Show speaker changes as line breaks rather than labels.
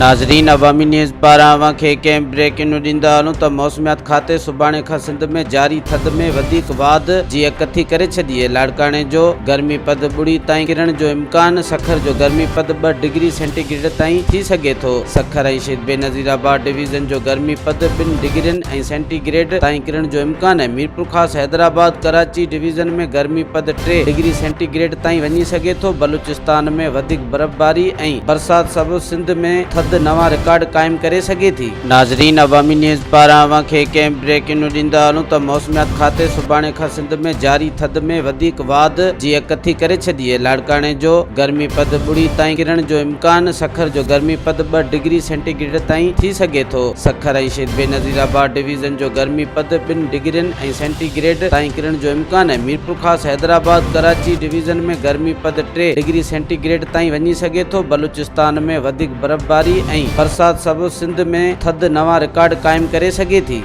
ناظرين عوامي نيوز پاران اوهان کي ڪنهن بريڪنگ نيوز ڏيندا هلون ته موسميات کاتي سڀاڻي کان سنڌ ۾ جاري ٿڌ ۾ وڌيڪ واڌ جي اڳڪٿي ڪري ڇڏي اهي لاڙڪاڻي جو گرمي پد ٻڙي تائين ڪرڻ جو امڪان سکر جو گرمي پد ٻه ڊگري سينٽي گريڊ تائين ٿي سگهي ٿو سکر ۽ شهيد بينظير آباد ڊويزن جو گرمي پد ٻن ڊگرين ۽ سينٽي گريڊ تائين ڪرڻ جو امڪان آهي ميرپورخاص حيدرآباد ڪراچي ڊويزن ۾ گرمي پد ٽي ڊگري سينٽي گريڊ تائين وڃي سگهي ٿو بلوچستان ۾ وڌيڪ برفباري ۽ برسات سبب سنڌ ۾ ٿڌ نوان رڪارڊ قائم ڪري سگهي ٿي. ناظرين عوامي نيوز پاران اوهان کي ڪنهن بريڪنگ نيوز ڏيندا هلون ته موسميات کاتي سڀاڻي کان سنڌ ۾ جاري ٿڌ ۾ وڌيڪ واڌ جي اڳڪٿي ڪري ڇڏي اهي لاڙڪاڻي جو گرمي پد ٻڙي تائين ڪرڻ جو امڪان سکر جو گرمي پد ٻه ڊگري سينٽي گريڊ تائين ٿي سگهي ٿو سکر ۽ شهيد بينظير آباد ڊويزن جو گرمي پد ٻن ڊگرين ۽ سينٽي گريڊ تائين ڪرڻ جو امڪان آهي ميرپورخاص حيدرآباد ڪراچي ڊويزن ۾ گرمي پد ٽي ڊگري سينٽي گريڊ تائين وڃي سگهي ٿو بلوچستان ۾ وڌيڪ برفباري ۽ برسات سبب سنڌ ۾ ٿڌ نوان رڪارڊ قائم ڪري سگهي ٿي.